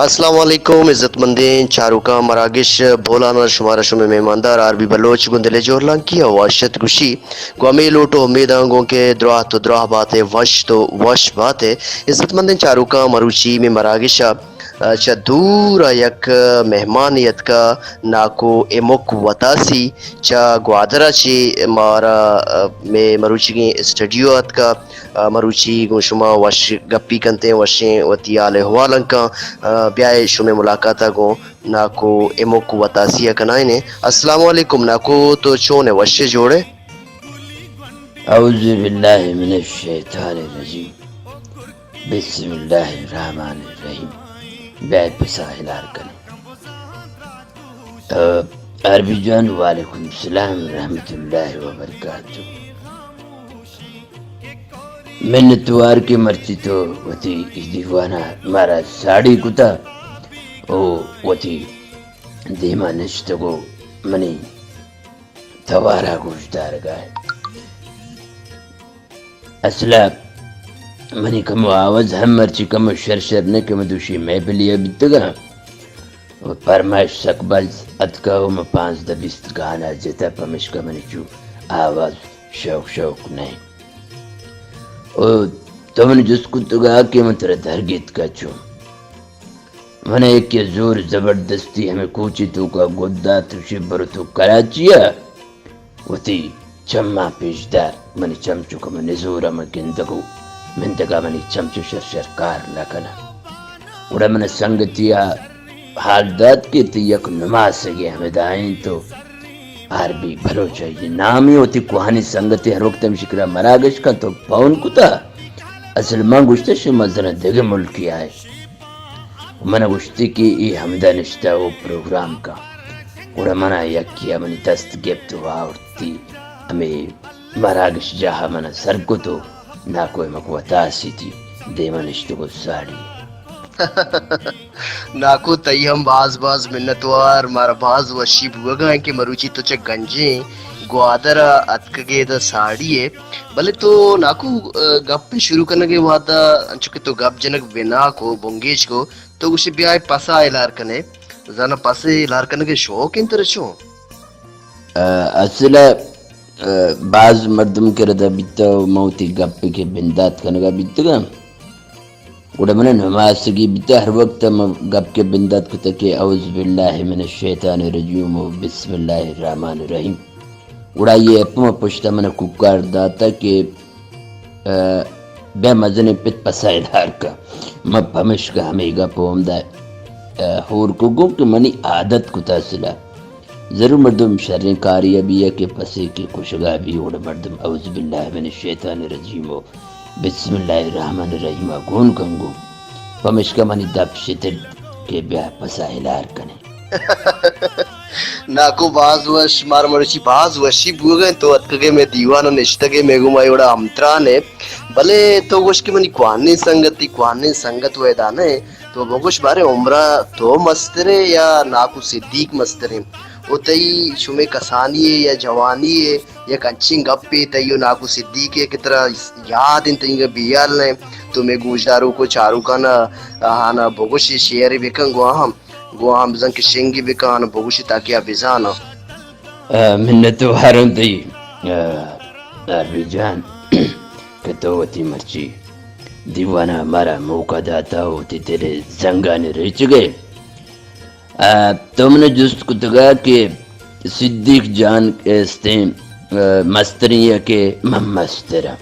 السلام علیکم، عزت مندیں چاروکاں، مراگش بولان ءَ شمارا شمئے مہماندار آر بی بلوچ گوں دل ءِ جہلانکی ءَ وش ات گوشی۔ گوں ہمے لوٹ ءُ امیداں گوں کہ دراہ تو دراہ بات ئے، وش تو وش بات ئے۔ عزت مندیں چاروکاں، مروچی مئے مراگش ءَ چہ دور ءَ یک مہمانے اتکا، ناکو ایمک وتاسی چہ گوادر ءَ چہ مارا، مئے مروچیگیں اسٹوڈیو ءَ اتکا۔ آ، مروچی گوں شما وش گپی کنتیں، وشیں وتی حال احوال انکاں۔ آ، بیائے شمئے ملاقات ءَ گوں ناکو ایمک وتاسی ءَ کنائینیں۔ السلام علیکم ناکو، تو چون ئے، وش ئے، جوڑ ئے؟ اعوذ باللہ من الشیطان الرجیم۔ بسم اللہ الرحمن الرحیم۔ بیائے پسا ہلار کنیں۔ آ، عربی جان، وعلیکم السلام ورحمۃ اللہ وبرکاتہ۔ منتوار کہ مرچی تو وتی اے دیوان ءَ مارا ساڑی کتا ءُ وتی دیما نشتگ ءُ منی توار ءَ گوشدارگ ءَ ئے۔ اصل ءَ منی کمو آواز ہم مرچی کمو شر شر نہ کہ من دوشی محفلی ءَ بیتگاں ءُ پرمائش سک باز اتکا ءُ من پانزدہ بیست گانا جتا، پمشکا منی چو آواز شوق شوق نہ۔ ءُ تو من جست کتگا کہ من ترا درگیتکا چون۔ من ءَ یکے ءَ زور زبردستی ہمے کوچی توکا گد دات، گوشی، برو تو کراچی ءَ وتی چماں پیش دار، منی چم چو کہ من نزور ءَ من گندگ ءُ مندگ ءَ منی چم چو شر شر کار نہ کناں۔ گڑا من ءَ سنگتی ءَ حال دات کہ تئی یک نماسگے ہمدا انت ءُ آر بی بلوچ ءَ نامی وتی کوہنیں سنگتے ہر وقت ہمشی کرا مراگش کنت ءُ پون کتا۔ اصل من گوشتہ شما زنا دگہ ملکی آئے۔ من ءَ گوشتی کہ اے ہمدا نشتہ ءُ پروگرام کن۔ گڑا من ءَ یکے ءَ منی دست گپت ءُ آورتی ہمے مراگش جاہ ءَ من ءَ سر کت ءُ ناکو ایمک وتاسی تئی دیم ءَ نشتگ ءُ ساڑی۔ ناکو، تئی ہم باز باز منتوار، مارا باز وشی بوگا انت کہ مروچی تو چہ گنجیں گوادر ءَ اتکگے داں ساڑی ئے۔ بلے تو ناکو، گپ شروع کنگ ءِ وہدا انچو کہ تو گپ جنگ بنا کو، بنگیج کو، تو گوشے بیائے پسا ہلار کنے۔ زاناں پسے ہلار کنگ ءِ شوق انت ترا چون؟ آ، اصل ءَ، آ، باز مردم کہ ردا بیتہ ءُ من وتی گپ کہ بندات کنگا بیتگاں۔ گڑا من ءَ نماسگی بیتہ، ہر وقت ءَ من گپ کہ بندات کتہ کہ اعوذ باللہ من الشیطان الرجیم ءُ بسم اللہ الرحمن الرحیم۔ گڑا اے اپ من پشت ءَ من ءَ کوکار داتہ کہ، آ، بیا مزنیں پت پسا ہلار کن۔ من پمشکا ہمے گپ ءَ ہمدا، آ، ہور کو گوں کہ منی عادت کتہ اصل ءَ۔ ضرور مردم شریں کارے ءَ بی کہ پسے کہ کشگا بی، گڑا مردم اعوذ باللہ من الشیطان الرجیم ءُ بسم اللہ الرحمن الرحیم ءَ گون کنگو۔ پمشکا منی دپ شترت کہ بیا پسا ہلار کنے۔ ناکو، باز وش، مار مروچی باز وشی بوگ ءَ انت تو اتکگے مئے دیوان ءَ نشتگے، مئے گوما اے وڑا ہمتران ئے۔ بلے تو گوش کہ منی کوہنیں سنگت، تئی کوہنیں سنگت ویدا نہ ئے۔ تو بگوش باریں عمرا تو مسترے یا ناکو صدیق مستریں؟ او تئی شمے کسانی ئے یا جوانی ئے، یک انچیں گپے تئی و ناکو صدیق ئے کہ ترا یاد انت، تئی بیال نہ انت، تو مئے گوشداروک و چاروکانا آہانا بگوش، شیئرے بکن گوں آہاں، گوں آہاں بزاں کہ شنگے بکن، آہانا بگوش تاکہ آ بزاناں۔ آ، منت واروں تئی، آ، آر بی جان، کہ تو وتی مرچی دیوانا مارا موقع داتا و وتی دل زنگانی ریچگے۔ آ، تو من جست کتگا کہ صدیق جان استیں، آ، مستریں یا کہ من مستراں۔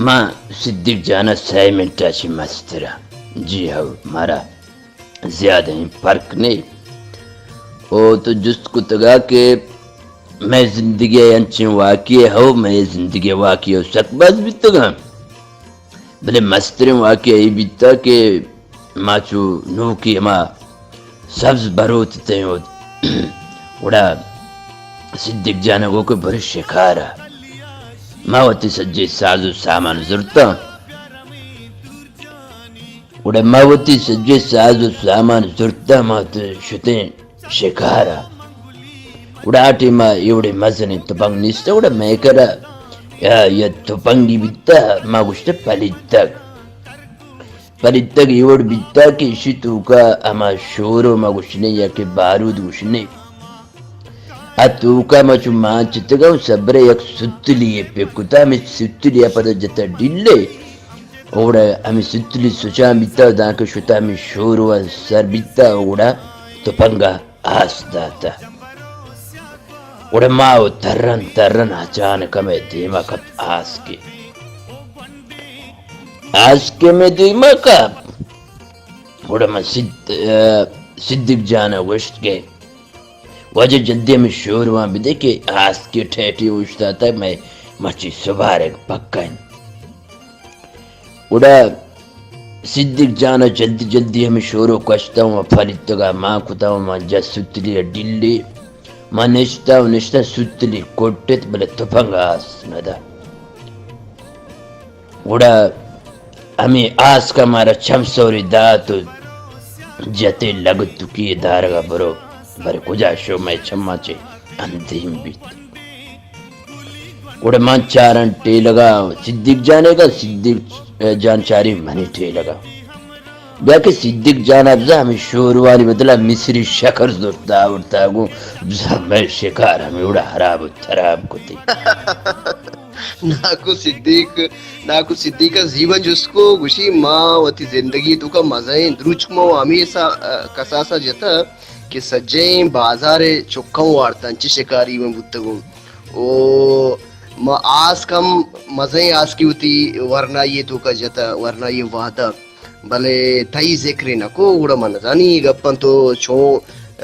ما صدیق جانا سئے منٹا چی مستراں۔ جی ہو، مارا زیادہ ایں فرق نے۔ او تو جست کتگا کہ مئے زندگی انچیں واقعے ہو، مئے زندگی واقعے ہو سک باز بیتگاں۔ بلے مستریں واقعہ اے بیتا کہ ما چو نوکی ہما سبز بروت تئیں و گڑا صدیق جان ء گو کہ برے شکار ء۔ ما وتی سجے ساز و سامان زرتاں۔ گڑا ما وتی سجے ساز و سامان زرتاں، ما وت شتیں شکار ء۔ گڑا آ ٹیم ء اے وڑیں مزنیں تپنگ نیست، گڑا مئے کرا یا، یا تپنگی بیتہ، ما گوشتہ پلیتگ۔ پلیتگ ایوڑ بیتا کہ اشی توکا ہما شورو ما گوشنے یا کہ بارود گوشنے۔ ا توکا ما چو مانچتگا و صبرے یک ستلی پکتا، ہمیں ستلی پدا جتا ڈیلے۔ اوڑا ہمیں ستلی سچان بیتا، دانکہ شتا ہمیں شورو سر بیتا، اوڑا تپنگا آس داتا۔ گڑا ما و ترن ترن اچانک ہمے دیما کپت آسکے۔ آسکے ہمے دیما کپت۔ گڑا من سد-، ء، صدیق جان ء گوشت کہ واجہ جلدی ہمے شوروان بدے کہ آسکے ٹیٹی اوشتاتا مئے مرچی سبارگ پکا انت۔ گڑا صدیق جان ء جلدی جلدی ہمے شورو کشتاں و پلیتگا مان کتاں و من جت ستلی ء ڈیلی۔ من نشتاں و نشتاں، ستلی کٹت بلے تپنگ آس ندا۔ گڑا ہمے آسکا مارا چم سوری دات و جتے لگتکی دارگا برو، برے کجا شو مئے چماں چے اندیم بیت۔ گڑا من چاراں ٹیلگا صدیق جانے گا، صدیق جان چاری منی ٹیلگا۔ بیا کہ صدیق جان ابزا ہمیں شوروانی بدلا مصری شکر زرتا آورتا گوں، بزاں مئے شکار ہمیں وڑا حراب و تراب کتی۔ ناکو صدیق، ناکو صدیق ء زیباں جست کو، گوشی، ما وتی زندگی توکا مزنیں دروچک ما و ہمیسا، ء، کساسا جتا کہ سجیں بازار چکاں وارتاں، چہ شکاری من بوتگوں۔ او ما آسک ہم مزنیں آسکی وتی ورنائی توکا جتا، ورنائی وہدا۔ بلے تئی ذکرے نہ کو، گڑا من نزانی اے گپاں تو چون،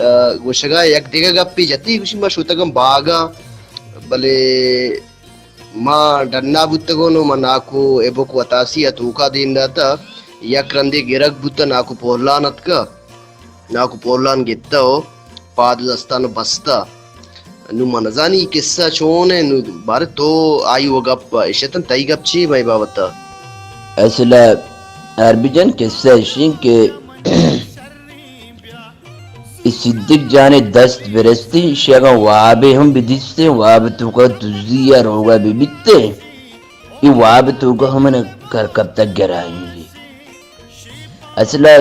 ء، گوشگا۔ یک دگہ گپے جتی، گوشی، ما شتگاں باگا، بلے ما ڈنا بوتگوں و ما ناکو ایبک وتاسی ء توکا دیم داتا۔ یک رندے گرگ بوتا، ناکو پولان اتکا، ناکو پولان گتا و پاد دستان بستا۔ نوں من نزانی اے قصہ چون ہے، نوں بارے تو آئی و گپ اشتن، تئی گپ چی مئے بابت؟ اصل عربی جان، قصہ اشین کہ اے صدیق جانے دست برستی، ایشی اگاں وابے ہم بدیستے، واب توکا دزی یا روگا ببیتے، اے واب توکا ہم من کر کپتا گرائیں۔ اصلا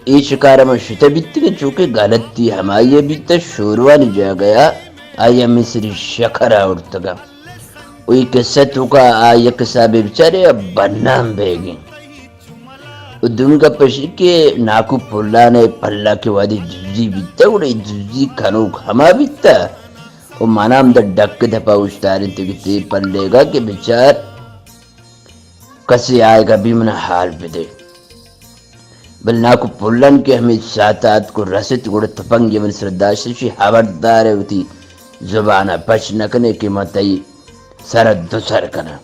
اے شکار من شتہ بیتگیں، چونکہ غلطی ہمائی بیتہ، شوروانی جاگہ آئی مصری شکر آورتگا۔ و اے قصہ توکا آئی حسابے بچارے بنام بیگیں۔ و دومی گپ اشی کہ ناکو پلان ء پلا کہ وہدے دزی بیتہ، گڑا اے دزی کنوک ہما بیتہ۔ و منا ہم در ڈک دپا اوشتارینتگی تے پلیگا کہ بچار کسے آیگا بی منا حال بدے۔ بل ناکو پلان کہ ہمے ساعت آتک و رست، گڑا تپنگے من سر داشت، شی خبردار ہے وتی زبانا پچ نکنے کہ من تئی سر دو سر کناں۔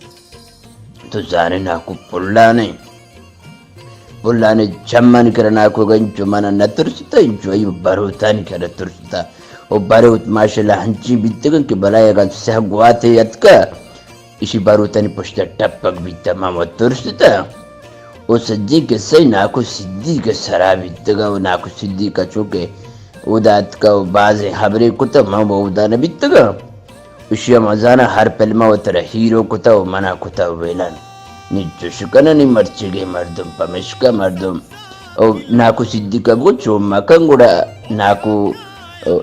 تو زانے ناکو پلانے، پلانے چمانی کرا ناکو گا انچو منا نہ ترستا، انچو ای بروتانی کرا ترستا۔ و بروت ماشاءاللہ ہنچی بیتگن کہ بلائے اگاں سہ گواتے اتکا، اشی بروتانی پشتا ٹپک بیتا، ما و ترستا۔ و سجی قصہ ناکو صدیق سرا بیتگا و ناکو صدیق چونکہ اودا اتکا و بازیں خبرے کتا، ما و اودا نہ بیتگا۔ اشی ء مزاناں ہر پلم ء وترا ہیرو کتہ و منا کتہ ویلن۔ نی چش کننی مرچیگیں مردم، پمشکا مردم او ناکو صدیقہ بگو چو مکن گڑا ناکو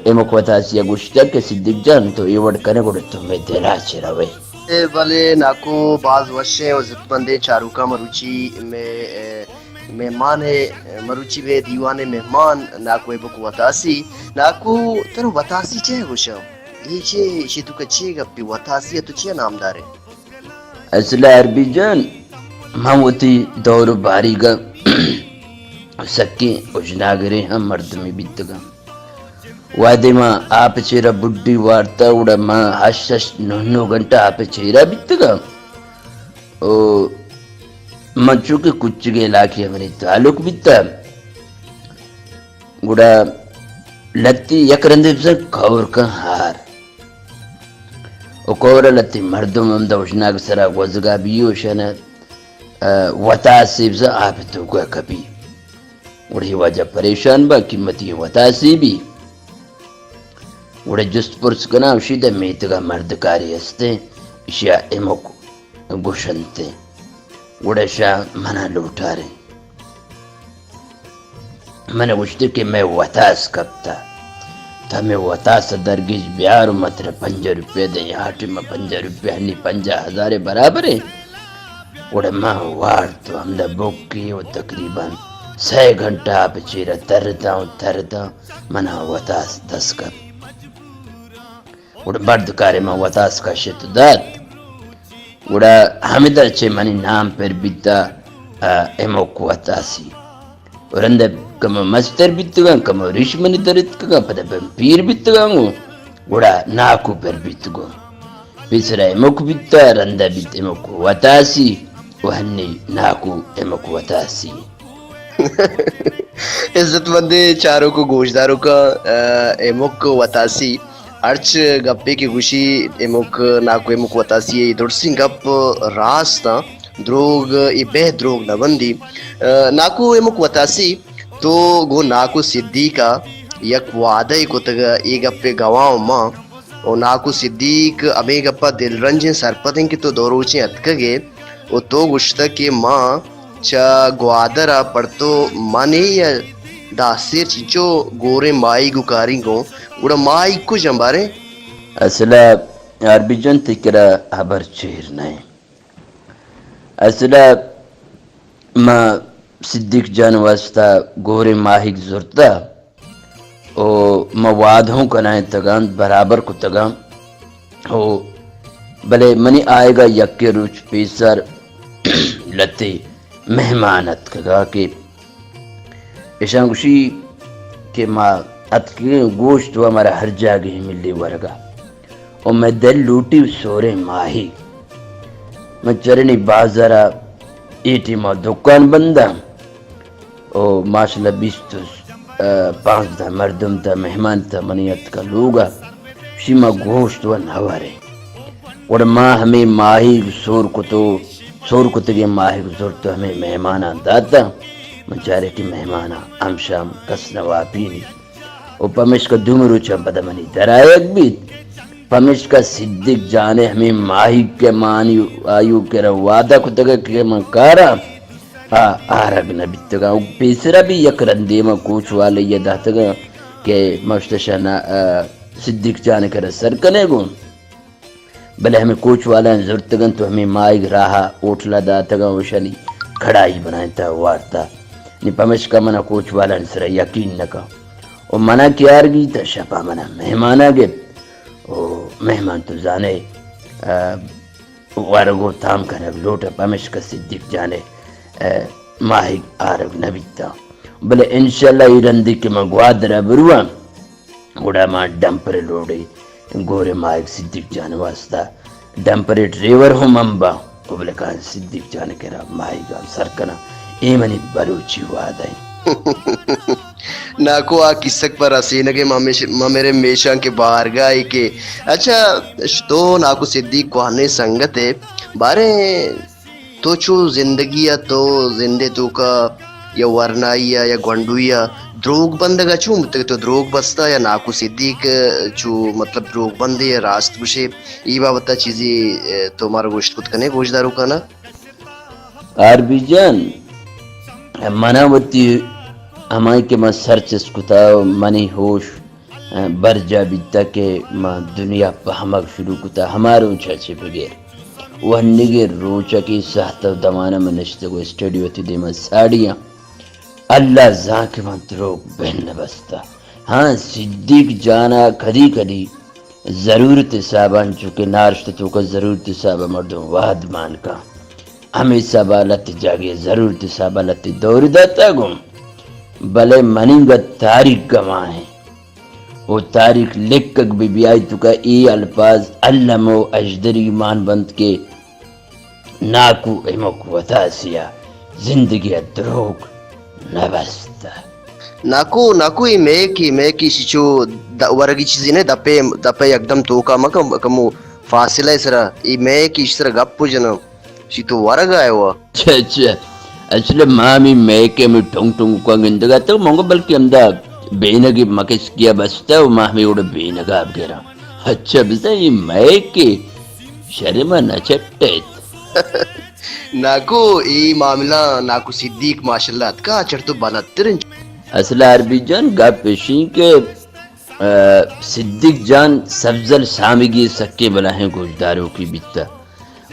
ایمک وتاسی ء گوشتگ کہ صدیق جان تو اے وڑ کنے گڑا تو مئے دل ء چہ روئے۔ اے بلے ناکو باز وشیں و عزت مندیں چاروکاں مروچی مئے، اے، مہمان ء، مروچی مئے دیوان ء مہمان ناکو ایبک وتاسی۔ ناکو ترا وتاسی چے گوشاں؟ اے چے، ایشی توکا چے گپے؟ وتاسی ء تو چیا نامدار ئے؟ اصل ء عربی جان، من وتی دور و باریگ ء سکیں اژناگریں ہم مردمے بیتگاں۔ وہدے من آپ ء چیرا بڈی وارتا، گڑا من ہشت ہشت نو نو گھنٹہ آپ ء چیرا بیتگاں۔ او من چونکہ کچگے علاقے ء منی تعلق بیتا، گڑا لتی یک رندے بزاں کور کن ہار۔ و کور ء لتی مردم ہم دا اشناگ سرا گوزگا بی و شن، ء، وتاسے بزاں آپ توکا کپی۔ گڑا اے واجہ پریشان با، قیمتی وتاسے بی۔ گڑا جست پرس کنا، اشی دا میتگا مردکارے ہستیں، اشیا ایمک گوشنتیں۔ گڑا شا منا لوٹاریں۔ من گوشت کہ مئے وتاس کپتہ، تو مئے وتاس درگیج بیار و ما ترا پنجاہ روپیہ دیں۔ آ ٹیم ءَ پنجاہ روپیہ ہنی پنجاہ ہزار ءِ برابر ایں۔ گڑا ما وارت و ہمدا بکی و تقریباً سئے گھنٹہ آپ چیرا ترتاں و ترتاں، منا وتاس دست کپت۔ گڑا بردکارے من وتاس کشت و دات۔ گڑا ہمدا چہ منی نام پر بیتا، آ، ایمک وتاسی۔ و رندا کمو مستر بیتگاں، کمو ریش منی در اتکگاں، پدا پیم پیر بیتگاں گوں، گڑا ناکو پر بیتگوں۔ پیسرا ایمک بیتا، رندا بیت ایمک وتاسی، و ہنی ناکو ایمک وتاسی۔ عزت مندیں چاروک و گوشداروکاں، آ، ایمک وتاسی ہرچ گپے کہ گوشی، ایمک، ناکو ایمک وتاسی ءِ اے درسیں گپ راست آں، دروگ، اے بہ دروگ نہ بندی۔ آ، ناکو ایمک وتاسی، تو گوں ناکو صدیق ءَ یک وعدہ ئے کتگ، اے گپ ءِ گواہ ما۔ و ناکو صدیق ہمے گپ ءَ دلرنج ایں، سرپد ایں کہ تو دو روچیں اتکگ ئے و تو گوشتگ کہ ما چہ گوادر ءَ پڑتو مانے یا داسیر چنچو گوریں ماہیگ و کارینگ اوں، گڑا ماہیگ کجاں باریں؟ اصل ءَ عربی جان تئی کرا ہبر چیر نہ ایں۔ اصل ءَ ما صدیق جان واسطہ گوریں ماہیگ زرتہ۔ او ما وعد ہوں کنائینتگاں، برابر کتگاں۔ او بلے منی آئیگا یکے روچ پیسر لتے مہمان اتکگا کہ اشاں گوشی کہ ما اتکگیں گوشت و مارا ہر جاگہے ملی ورگا۔ و مئے دل لوٹی سوریں ماہی۔ من چرنی بازارا اے ٹیما دکان بنداں۔ او ماشاءاللہ بیست و، آ، پانزدہ مردم تا مہمان تا منی اتکا لوگا، شی ما گوشت و نہ ورے۔ گڑا ما ہمے ماہیگ سور کتو، سور کتگیں ماہیگ زرت و ہمے مہماناں داتا۔ من چارے کہ مہماناں ہمشام کس نہ واپینی۔ و پمشکا دومی روچاں پدا منی درآیگ بیت۔ پمشکا صدیق جان ءِ ہمے ماہیگ کہ مانی آیو کرا وعدہ کتگ کہ من کاراں، آ آرگ نہ بیتگاں۔ و پیسرا بھی یک رندے من کوچ والے ءَ داتگاں کہ مشتشا نہ، آ، صدیق جان ءِ کرا سر کنے گوں۔ بلے ہمے کوچ والاں زرتگ انت و ہمے ماہیگ راہ ءَ ہوٹل ءَ داتگ انت و شنی کڑائی بنائینتہ وارتہ۔ نی پمشکا منا کوچ والاں سرا یقین نہ کن۔ و منا کہ آرگی تہ شپا منا مہمانا گپت۔ و مہمان تو زانے، آ، ورگ و تام کنگ لوٹہ، پمشکا صدیق جان ءِ، آ، ماہیگ آرگ نہ بیتہ۔ بلے انشاءاللہ اے رندی کہ من گوادر ءَ برواں، گڑا ما ڈمپر لوڑی گورے ماہیگ صدیق جان واسطہ۔ ڈمپر ڈرائیور ہوں من باں۔ قبلکان صدیق جان کرا ماہیگاں سر کناں۔ اے منی بلوچی وعدہ ایں۔ ناکو آ کسک پر رسینگے ما میش-، ما میرے میشاں کے بارگاہ ای کے۔ اچھا، تو ناکو صدیق کوہنیں سنگت ہے۔ بارے تو چو زندگی ءَ تو زندے توکا یا ورنائی ءَ یا گونڈوئی ءَ دروگ بندگ ءَ چون بوتگ؟ تو دروگ بستہ یا ناکو صدیق چو مطلب دروگ بندے یا راست گوشے؟ ای بابت ءَ چیزے تو مارا گوشت کت کنے گوشداروکاں ءَ؟ آر بی جان، منا وتی ہمائی کہ من سر چست کتا و منی ہوش برجا بیتا کہ من دنیا پہمگ شروع کتا، ہما روچا چہ بگر و ہنیگے روچا کہ ساعت و دمانا من نشتگ و اسٹڈیو وتی دیما ساڑیاں۔ اللہ زان کہ من دروگ بہ نہ بستا۔ ہاں، صدیق جانا کدی کدی ضرورت حسابا، انچو کہ نارشت توکا ضرورت حسابا مردم وہد مان کن، ہمے حسابا لہتے جاگہے ضرورت حسابا لہتے دور داتا گوں۔ بلے منیگا تاریخ گواہ ایں۔ و تاریخ لکھگ بہ بیائے توکا اے الفاظ الم و اژدر ایمان بنت کہ ناکو ہمک وتاسیا زندگیا دروگ نہ بستہ۔ ناکو، ناکو، اے میک، اے میک ایشی چو د-، ورگی چیزے نہ، دپے، دپے یکدم توکا مکن، کمو فاصلہ سرا، اے میک ایشی سرا گپ جناں، شی تو ورگ آئے وا۔ اچھا، اچھا۔ اصل ما ہمے میک ہمے ٹنگ ٹنگ کا گندگا تو منگو بلکہ ہمدا بینگی مکسکیا بستہ و ما ہمے وڑا بینگا بگراں۔ اچھا، بزاں اے میک شرم ءَ نہ چٹیت۔ ناکو، اے معاملہ ناکو صدیق ماشاءاللہ اتکا چڑ تو بلدتر انت۔ اصل عربی جان گپ اشی کہ، آ، صدیق جان سبزل سامگی سکے بلاہیں گوشداروکی بیتا۔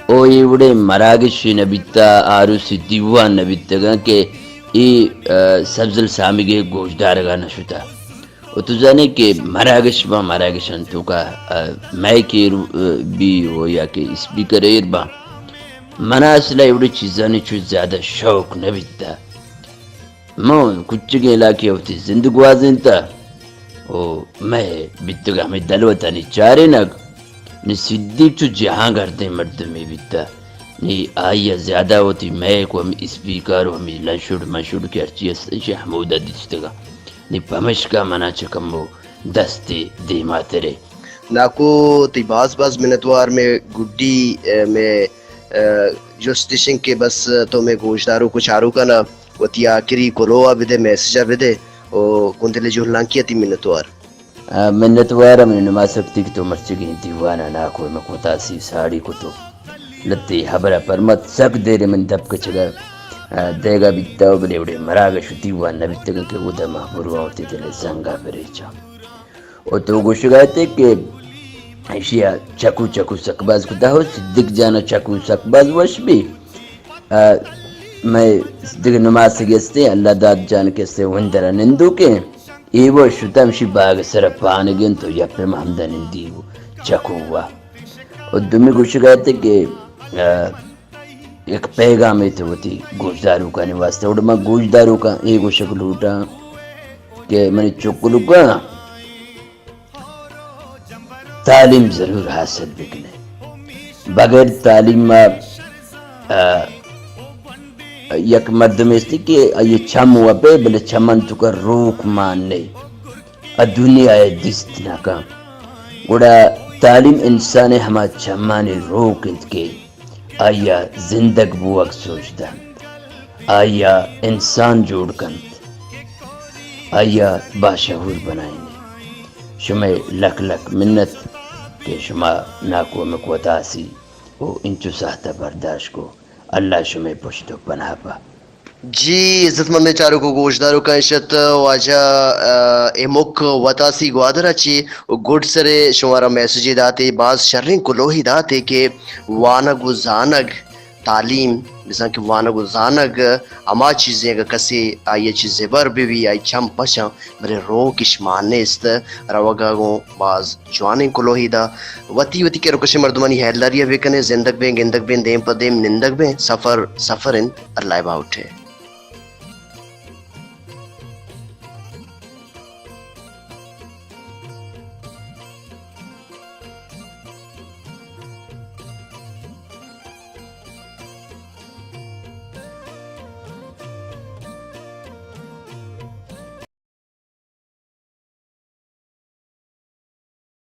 او اے وڑے مراگشے نہ بیتا، آروسی دیوان نہ بیتگاں کہ اے، آ، سبزل سامگی گوشدارگا نہ شتا۔ و تو زانے کہ مراگش با مراگش انتو کا، آ، مائک ایر، آ، بی و یا کہ اسپیکر ایر با۔ منا اصلا اے وڑے چیزانی چو زیادہ شوق نہ بیتا۔ من کچگیں علاقے وتی زند گوازینتا و مئے بیتگ ہمے دلوتانی چارینگ۔ نی صدیق چو جہان گردیں مردمے بیتا۔ نی آئی ء زیادہ وتی مئیک و ہمے اسپیکر و ہمے لنشوڑ منشوڑ کہ ہرچی است، ایشی ہمودا دیستگا۔ نی پمشکا منا چہ کمو دستے دیماترے۔ ناکو، تئی باز باز منتوار۔ مئے گڈی، اے، مئے، اے، جست اش انت کہ بس تو مئے گوشداروک و چاروکانا وتی آخری کلوہ ء بدے، میسج ء بدے، و گوں دل جہلانکی ء تئی منتوار۔ آ، منتوار ء منی نماسک تئی کہ تو مرچگیں دیوان ء ناکو ء مکو تاسی ساڑی کتو۔ لتی ہبر ء پرمت سک دیر من دپ کچگ ء، آ، دیگا بیتا و بلے وڑے مراگش و دیوان نہ بیتگاں کہ اود ء ما برواں وتی دل ء زنگ ء بریچاں۔ و تو گوشگا ات کہ ایشی ء چکو چکو سک باز کتا ہو، صدیق جان ء چکو سک باز وش بی۔ آ، مئے دگہ نماسگے استیں، اللہ داد جان کہ استیں، وندرا نندوکیں۔ اے و شتہ ہمشی باگ سر پانگیں تو یپے ما ہمدا نندی و چکو وا۔ و دومی گوشگا ات کہ، آ، یک پیغامے تو وتی گوشداروکانی واسطہ۔ اوڑ من گوشداروکاں اے گوشگ لوٹاں کہ منی چکلوکاں تعلیم ضرور حاصل بکنے۔ بغیر تعلیم ء، آ، یک مردمے استی کہ آئی چم وپے، بلے چمن توکا روک مان نے۔ ء دنیا ء دیست نہ کن۔ گڑا تعلیم انسان ء ہما چمانی روک انت کہ آئی ء زندگ بوگ سوج دنت، آئی ء انسان جوڑ کنت، آئی ء باشعور بنائینت۔ شمئے لک لک منت کہ شما ناکو ہمک وتاسی و انچو ساہت ء برداشت کو۔ اللہ شمئے پشت و پناہ با۔ جی، عزت مندیں چاروک و گوشداروکاں، اش ات واجہ، آ، ایمک وتاسی گوادر ء چی و گڈ سرے شمارا میسجے داتے، باز شریں کلوہی داتے کہ وانگ و زانگ، تعلیم، بزاں کہ وانگ و زانگ ہما چیزیں اگہ کسے آئی ء چی زبر بہ بی، آئی چم پچاں، بلے روک اش مان نیست۔ روگا گوں باز جوانیں کلوہی دا۔ وتی وتی کر و کشیں مردمانی ہیلداری ء بہ کنے، زندگ بیں، گندگ بیں، دیم پہ دیم نندگ بیں، سفر سفر انت، اللہ ء باہوٹ ہے۔